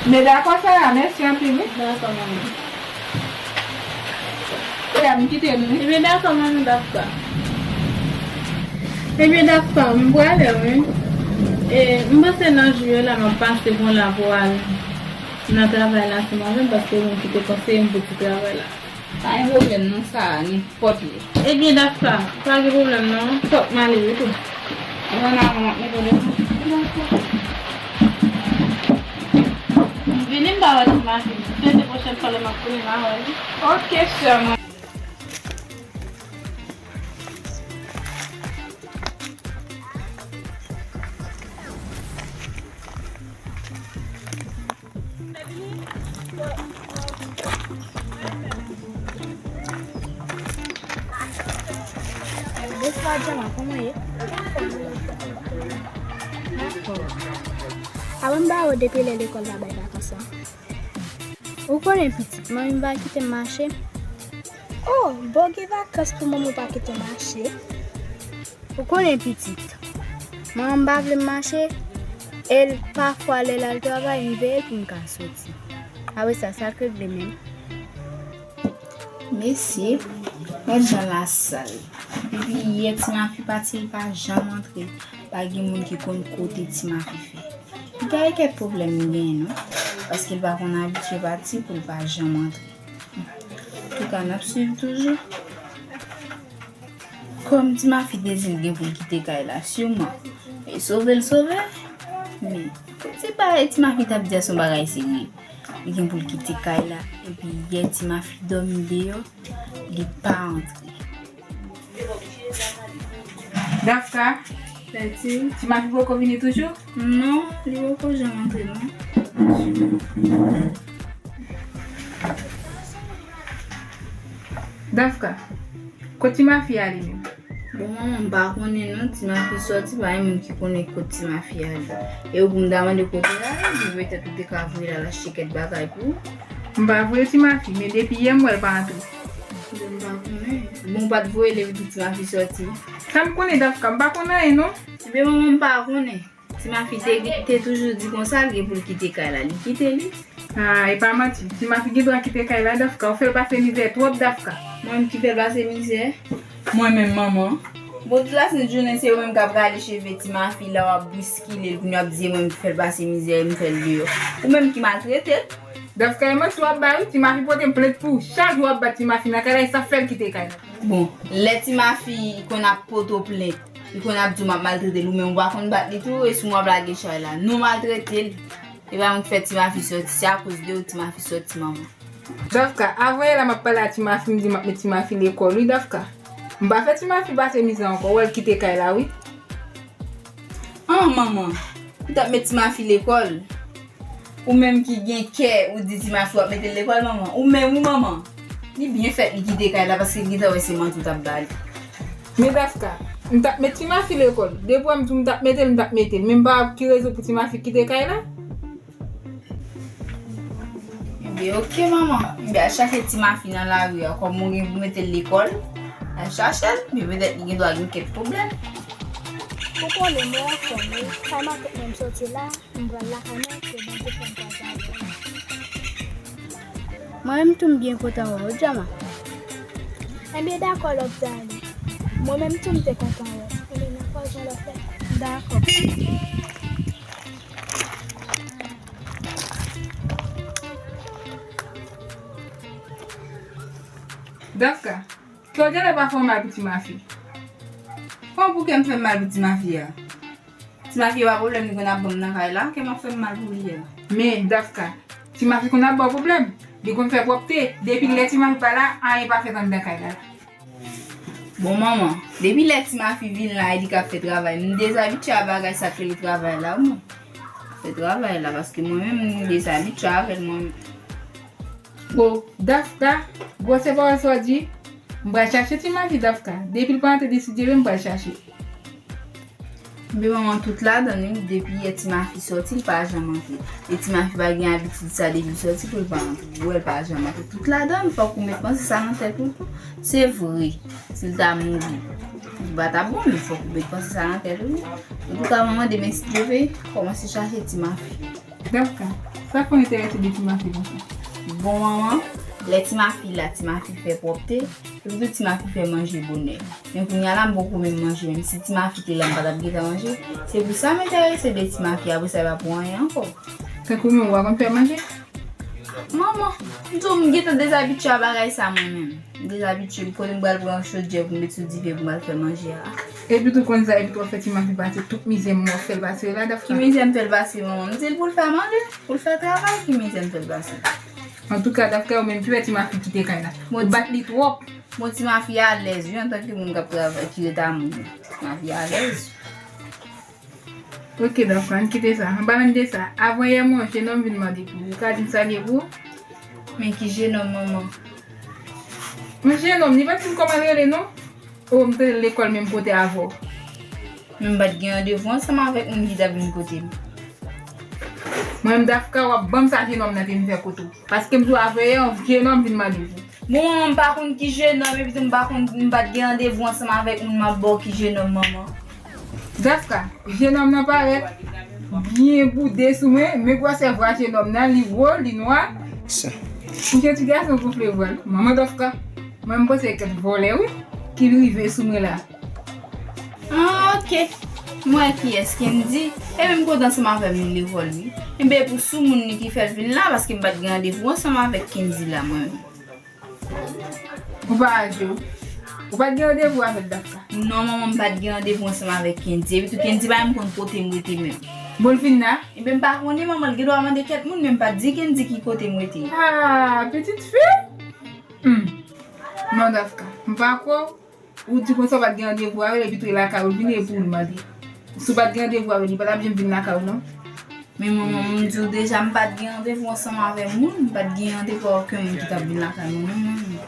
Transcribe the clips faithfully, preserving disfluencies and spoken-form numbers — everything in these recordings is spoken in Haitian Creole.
Men dakò, Sara, mèsi anpil, wi. Dakò, manmi. Sara, m kite nou, wi. Ebyen, dakò, manmi, Dafka. Ebyen, Dafka, m prale, wi. E, m panse nan jou yo la, m ap pase bon la pou al nan travay la, se mwen menm, paske moun ki te konseye m pou ti travay la. Pa gen pwoblèm non, Sara, nenpòt lè. Ebyen, Dafka, pa gen pwoblèm non, fòk m ale wi tou. Mwen nan mwen ap mete w devan. Vini m ba wè ti mafi. Pete pwochèn fwa lè m ap tounen m a wè li. Oke, sè mwen. Bonswa, Djama, kòman ye? Dakò. Avan m ba ou depi lè lekòl la bay vakans lan. Ou konnen pitit, manmi m pa kite m mache. Oh, bon, gen vakans pou manman w pa kite w mache. Ou konnen pitit, manman m pa vle m mache, e l pafwa lè l al travay, m veye l pou m ka soti. Apre sa, sa k regle menm? Mesye, gad jan la sal. Depi yè Ti Mafi pati, li pa janm antre. Pa gen moun ki konn kote Ti Mafi fè. Gade kèk pwoblèm li genyen non. Paske l pa konn abitye pati pou l pa janm antre. Antouka, n ap swiv toujou. Kòm Ti Mafi te di l gen pou l kite kay la, siman, e sove l sove. Men, se pa Ti Mafi t ap di a se yon bagay serye. Li gen pou l kite kay la, epi yè Ti Mafi dòmi deyò, li pa antre. Dafka, Ti Mafi poko vini toujou? Non, li poko janm antre non. Dafka, kot Ti Mafi ale menm? Bon, manman, m pa konnen non, Ti Mafi sòti, pa gen moun ki konnen kot Ti Mafi ale. E ou pou m ta mande kote l ale, men petèt ou te ka voye l al achte kèk bagay pou ou. M pa voye Ti Mafi, men depi yè m wè l pa antre. Bon, m pa konnen. Bon, ou pa t voye l epi tou Ti Mafi sòti? Sa m konnen, Dafka, m pa konn anyen non. Ebyen, manman, m pa konnen. Ti Mafi te, te toujou di konsa, l gen pou l kite kay la, li kite li. Ah, e pa manti. Ti Mafi gen dwa kite kay la, Dafka. Ou fè l pase mizè twòp, Dafka. Mwen menm ki fè l pase mizè? Mwen menm, manman. Bon, tout lasent jounen, se ou menm k ap rale cheve Ti Mafi la, w ap bouskile l, kounye a w ap di se mwen menm ki fè l pase mizè, m fè l deyò. Ou menm ki maltrete l. Dafka, e manti w ap bay, wi. Ti Mafi pote m plent pou ou. Chak jou w ap bat Ti Mafi nan kay la, e sa k fè l kite kay la. Bon, lè Ti Mafi konn ap pote w plent, li konn ap di w m ap maltrete l, ou menm ou pa konn bat li tou, e sou mwen w ap lage chay la. Nou maltrete l. E pa mwen ki fè Ti Mafi sòti, se akoz de ou Ti Mafi sòti, manman. Dafka, avan yè la m ap pale a Ti Mafi, m di m ap met Ti Mafi lekòl, wi, Dafka. M pa fè Ti Mafi pase mizè ankò, w wè l kite kay la, wi. An, manman, ou t ap met Ti Mafi lekòl? Ou menm ki gen kè, ou di Ti Mafi w ap mete l lekòl, manman. Ou menm, wi, manman. Li byen fèt li kite kay la, paske l gentan wè se manti w t ap ba li. Men Dafka, m t ap met Ti Mafi lekòl. Depi w wè m di w m t ap mete l, m t ap mete l. Men m pa wè pou ki rezon pou Ti Mafi kite kay la. Ebyen, oke, manman. Ebyen, al chache Ti Mafi nan lari a. Kòm ou gen pou mete l lekòl, al chache l. Men petèt li gen dwa gen kèk pwoblèm. Ou konnen mwen anfòm, wi. Sa maten mwen m soti la, m pral lakay mwen, se Bondye fè m kwaze avè w. Mwen menm tou m byen kontan wè w, Djama. Ebyen, dakò, lè w t ale. Mwen menm tou m te kontan wè w. Ebyen, n a kwaze yon lòt lè. Dakò. Dafka, kè w genlè pa fè w mal pou Ti Mafi. Kòman pou kè m fè m mal pou Ti Mafi a? Ti Mafi e pa pwoblèm li konn ap ban m nan kay la, kè m ap fè m mal pou li a? Men, Dafka, Ti Mafi konn ap ba w pwoblèm. Li konn fè pwòpte. Depi lè Ti Mafi pa la, anyen pa fèt anndan kay la. Bon, manman, depi lè Ti Mafi vin la, e li k ap fè travay. M dezabitye a bagay sa k rele travay la, wi, mwen. Fè travay la, paske mwen menm, m dezabitye avè l, mwen menm. Bon, Dafka, gwosè pawòl sa w di, m pral chache Ti Mafi, Dafka. Depi l pa antre de Sidye vle, m pral chache. Men manman, tout ladann, wi, depi yè Ti Mafi sòti, l pa janm antre. E Ti Mafi pa gen abitid sa depi l sòti pou l pa antre. Ou wè l pa janm antre. Tout ladann, fòk ou met panse sa nan tèt ou tou. Se vre, si l ta mouri, li pa t ap bon, men fòk ou met panse sa nan tèt ou, wi. Antouka, manman, demen si Dye vle, kòmanse chache Ti Mafi. Dafka, sa fè w enterese de ti mafi konsa? Bon manman, lè ti mafi la, ti mafi fè pwòpte, epi tou ti mafi fè manje bonè. Men kounye a la, m poko menm manje, menm si ti mafi te la, m pa t ap gentan manje. Se pou sa m enterese de ti mafi, apre sa, e pa pou anyen ankò. Tankou menm, ou pa konn fè manje? Manman, m di w, m gentan dezabitye a bagay sa mwen menm. M dezabitye, kote m pral pran chodyè pou m met sou dife pou m al fè manje a? Epi tou konn sa, epi tou w ap fè ti mafi pase tout mizè m w ap fè l pase yo la, Dafka. Ki mizè m fè l pase, manman? M di l pou l fè manje, pou l fè travay, ki mizè m fè l pase? Antouka, Dafka, ou menm ki fè ti mafi kite kay la. Ou bat li twòp. Bon, ti mafi alèz, wi, antanke moun k ap travay, ki ret a moun. Ti mafi alèz. Ok, Dafka, ann kite sa. Anpalan de sa, avan yè mwen, yon jenòm vin mande pou ou. Ou ka di m sa l ye pou ou? Men ki jenòm, manman? Yon jenòm, li pa t di m kòman l rele, non? O, m te lekòl menm kote avè w. Men m pa t gen randevou ansanm avèk moun ki t ap vin kote m. Mwen menm, Dafka, w ap ban m sa jenòm nan te vin fè kote w. Paske m di w avan yè, yon jenòm vin mande pou ou. Bon, manman, m pa konn ki jenòm, epi tou m pa konn, m pa t gen randevou ansanm avèk moun, m ap ba w ki jenòm, manman. Dafka, jenòm nan parèt byen boude sou mwen, men gwosè vwa jenòm nan, li wo, li nwa. Ou jan ti gason gonfle vwa l. Manman Dafka, mwen m panse kèk vòlè, wi, ki rive sou mwen la. Ah, ok. M wè kiyès Kendy. Ebyen, m kontan ansanm avè m li lekòl, wi. Ebyen, pou soumoun li ki fè l vin la, paske m pa t gen randevou ansanm avèk Kendy la, mwen menm. Ou pa aji w. Ou pa t gen randevou avèk Dafka? Non, manman, m pa t gen randevou ansanm avèk Kendy. Epi tou, Kendy pa menm konn kote m rete menm. Bon, l vin la? Ebyen, m pa konnen, manman, l gen dwa mande kèk moun, men m pa t di Kendy ki kote m rete. Ah, pitit fi? Hmm. Non, Dafka, m pa kwè w. Ou di konsa w pa t gen randevou avè l, epi tou e lakay ou l vini, e pou ou l mande. Si w pa t gen randevou avè l, li pa t ap janm vin lakay ou, non. Men manman, m di w deja, m pa t gen randevou ansanm avè moun, m pa t gen randevou ak okenn moun ki t ap vin lakay mwen, non, non, non.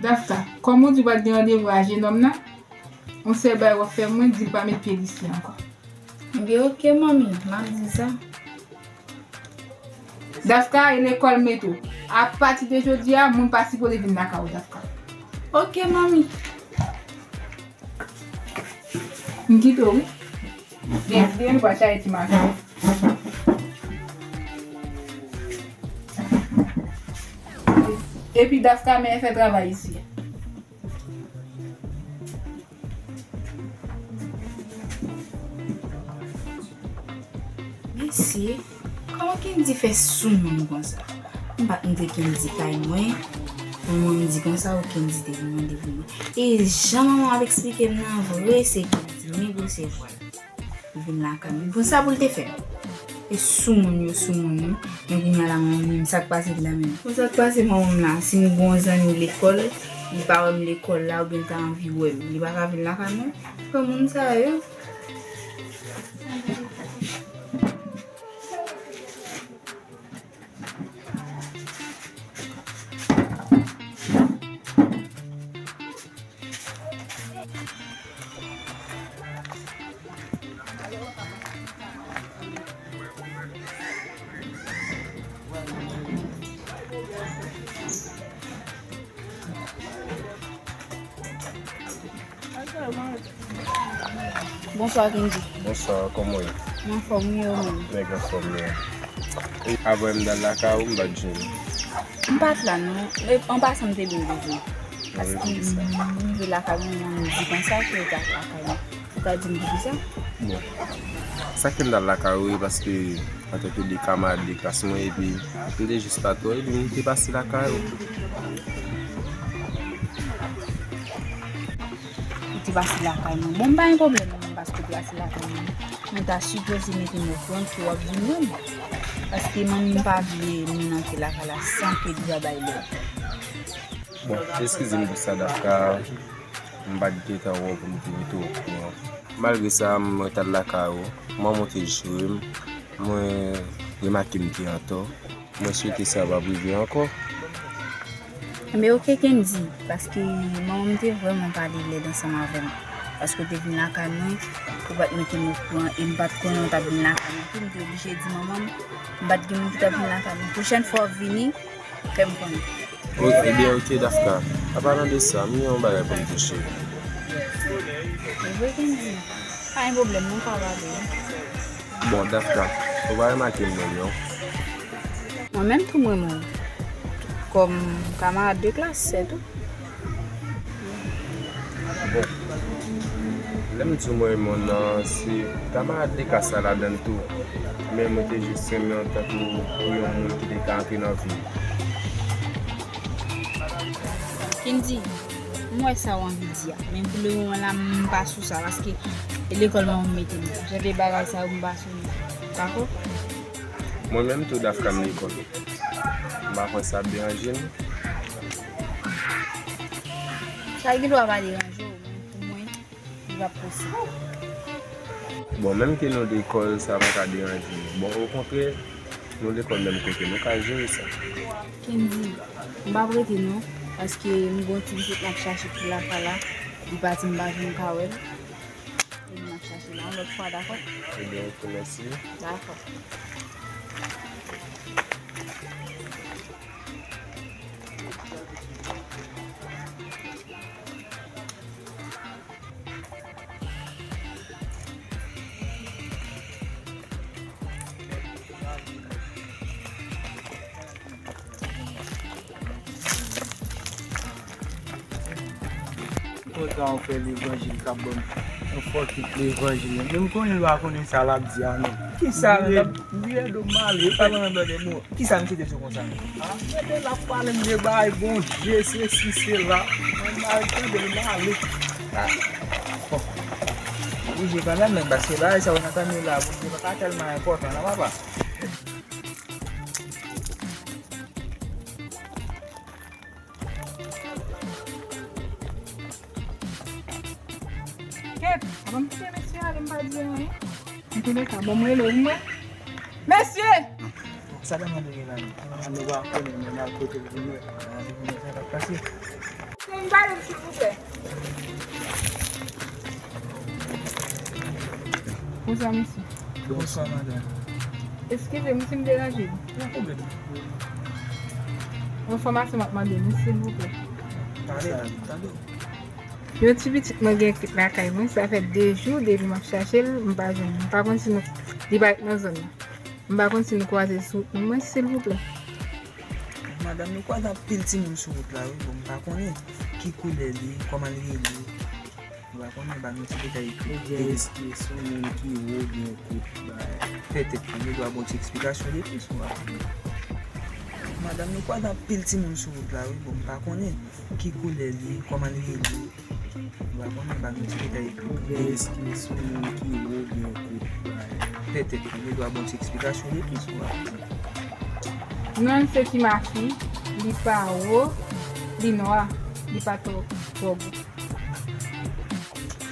Dafka, kòm ou di w pa t gen randevou a jenòm nan, yon sèl bagay w ap fè mwen, di l pa met pye l isi ankò. Ebyen, ok, manmi, m ap di sa. Dafka, e lekòl m mete w. Apati de jodi a, moun pa sipoze vin lakay ou, Dafka. Ok, manmi. M kite w, wi. Gen, gen, nou pral chache ti mafi. Epi Dafka, men fè travay isi. Mesye, kòman Kendy fè soumoun konsa? M pa t montre Kendy kay mwen. Manman m di konsa, ou Kendy te vin mande pou mwen. E jan manman ap eksplike m nan vre, se Kendy, men gwosè vwa l. Li vin lakay mwen. Bon, sa pou l te fè? E soumoun yo, soumoun yo. Men kounye a la, manman m, sa k pase l la menm? Bon, sa k pase manman m la? Si m gen yon zanmi lekòl, li pa wè m lekòl la, oubyen l ta anvi wè m, li pa ka vin lakay mwen? Frè moun sa yo. Bonswa, Kendy. Bonswa, kòman w ye? M anfòm, wi, ou menm? Nèg anfòm, wi. E, avan m t al lakay ou, m pa t jwenn ou. M pa t la, non. E, an pasan, m te byen bezwen. Paske m rive lakay mwen, m di konsa ke ou t al lakay mwen. Ou ka di m poukisa? Bon. Sa k fè m t al lakay ou, e paske antanke de kamarad de klas mwen, epi m te jis pa twò, epi m te pase lakay ou. Ou te pase lakay mwen. Bon, m pa gen pwoblèm, non, paske ou te pase lakay mwen. Mwen ta sipoze mete m okouran ke w ap vin wè m. Paske manmi m pa vle moun antre lakay la san ke li pa bay lòd. Bon, eskize m pou sa, Dafka. M pa t gentan wè w pou m te mete w okouran. Malgre sa, mwen t al lakay ou. Manman w te joure m. Mwen remake m te antò. Mwen swete sa p ap rive ankò. Enben, oke, Kendy, paske manman m te vrèman pale lèd ansanm avè m. Paske w te vin lakay mwen, ou pa t mete m okouran, e m pa t konnen w t ap vin lakay mwen tou. M te oblije di manman m, m pa t gen moun ki t ap vin lakay mwen. Pwochèn fwa w vini, fè m konnen. O, ebyen, oke, Dafka. An palan de sa, m gen yon bagay pou m te cheri. Evre, Kendy? Pa gen pwoblèm, non, pa pale. Bon, Dafka, Ou pa remake m menm, non. Mwen menm tou, mwen, mwen. Kòm kamarad de klas, se tou. Bon, lè m di w mwen renmen w nan, se kamarad de klas la ladan l tou. Men mwen te jis renmen w tankou pou yon moun ki te ka antre nan vi m. Kendy, m wè sa w anvi di a, men pou lemoman la, m pa sou sa, paske e lekòl mwen mete m. Jan de bagay sa yo, m pa sou li. Dakò? Mwen menm tou, Dafka, m lekòl. M pa kwè sa ap deranje m. Sa gen dwa pa deranje w, men pou mwen, li p ap posib. Bon, menm ke nou lekòl, sa pa ka deranje nou. Bon, okontrè, nou lekòl menm kote, nou ka jere sa. Kendy, m p ap rete non, paske m gon ti pitit m ap chache pou lakay la, li pati m pa janm ka wè l. Epi m ap chache la yon lòt fwa, dakò? Ebyen, ok, mèsi. Dakò. M kontan w fè levanjil k ap ban m yon fòkit levanjil. Men m konnen l pa konnen sa l ap di a non. Kisa menm? Vire do m ale, pa ban m de mo. Kisa misye te sou konsa menm? Ah, gade l ap pale m de bagay Bondye, sesi, sela. Mwen m al tande l m ale. Ah, bon. Oblije kanmenm, men paske bagay sa yo n ap tande la, Bondye pa ka tèlman enpòtan non, papa. Kèt, avan m kite mesye ale, m pa di anyen. Antouka, ban m rele w, mwen. Mesye! Sa dam nan te gen la menm? Ah, nou pa konnen, men n al kote l pou nou wè. Ah, nou konnen sa k ap pase. Se m pale m, silvouplè. Bonswa, mesye. Bonswa, madanm. Eskize m si m deranje w. Pa gen pwoblèm. Enfòmasyon m ap mande nou, silvouplè. Pale, tande w. Yon ti pitit mwen gen lakay mwen, sa fè de jou depi m ap chache l, m pa jwenn li. M pa konn si nou, li pa ret nan zòn nan. M pa konn si nou kwaze sou wout mwen, silvouplè. Madanm, nou kwaze anpil timoun sou wout la, wi. Bon, m pa konnen ki koulè li, kòman l rele. M pa konnen, ba nou ti detay plis. Oubyen èske se yon moun ki wo oubyen kout, ba, petèt, li dwe ba w ti eksplikasyon de plis, m pa konnen. Madanm, nou kwaze anpil timoun sou wout la, wi. Bon, m pa konnen ki koulè li, kòman l rele. M pa konnen, ba nou ti detay plis. Oubyen èske se yon moun ki wo oubyen kout, ba, petèt, li dwe ba w ti eksplikasyon de plis, m pa konnen. Non l se Timafi, li pa wo, li nwa, li pa twò, twò gwo.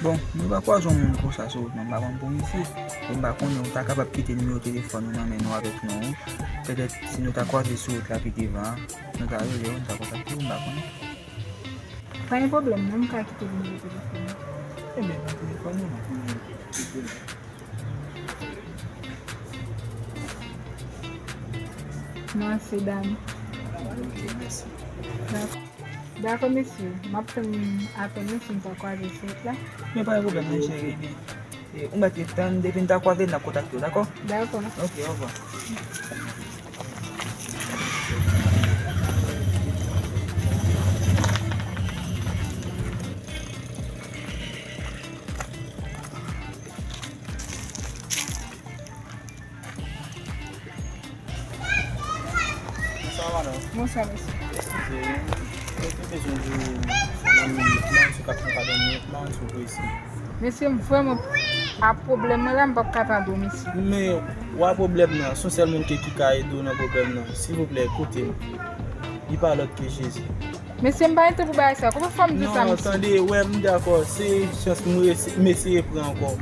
Bon, nou pa kwaze yon moun konsa sou wout, non, m pa konn pou misye. Bon, m pa konnen, ou ta kapab kite nimewo telefòn ou nan men nou avèk non ou. Petèt, si nou ta kwaze sou wout la pi devan, nou ta rele w, nou ta kontakte w, m pa konnen. Pa gen pwoblèm, non, m ka kite nimewo telefòn ou. Ebyen, nan telefòn ou, non. Non, se Dani. Ok, mèsi. Dakò. Dakò, mesye. M ap tann apèl nou si m ta kwaze sou wout la. Men pa gen pwoblèm, non, cheri. Ebyen, e, ou mèt ret tann, depi n ta kwaze, n ap kontakte w, dakò? Dakò. Ok, orevwa. Bonswa, madanm. Bonswa, mesye. Eskize, mwen te bezwen di w yon minit, m pa konn si w ka pran kado minit, m pa konn si w prese. Mesye, m vrèman a pwoblèm mwen la, m p ap ka tande w, mesye. Men, w a pwoblèm nan, se yon sèl moun ki, ki ka ede w nan pwoblèm nan. Silvouplè, koute m. Li pa lòt ke Jezi. Mesye, m pa gen tan pou bagay sa. Kòman fò m di sa, mesye? Non, tande, wè, m dakò. Se chans m resi-, m eseye pran ankò.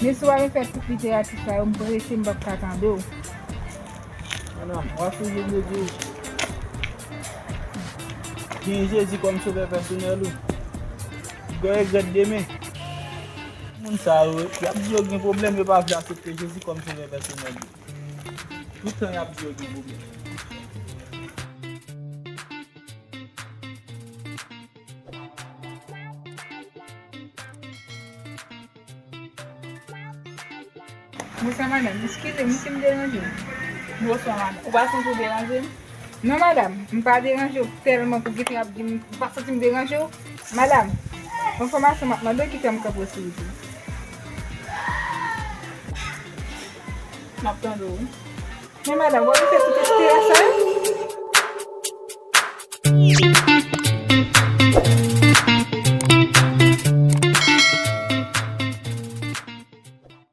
Mesye, w ap fè tout literati sa yo, m prese, m p ap ka tande w. Madanm, w ap fè Jezi di w. Gen Jezi kòm sovè pèsonèl ou. Ou gen regrèt demen. Moun sa yo, y ap di yo gen pwoblèm, yo pa vle aksepte Jezi kòm sovè pèsonèl yo. Tout tan y ap di yo gen pwoblèm. Bonswa madanm, eskize m wi si m deranje w. Bonswa madanm, ou pa santi w deranje m? Non madanm, m pa deranje w tèlman pou gentan ap di m ou pa santi m deranje w. Madanm, enfòmasyon m ap mande w, kite m kanpe w silvouplè. M ap tande w wi. Men madanm, w ap fè tout espera sa yo?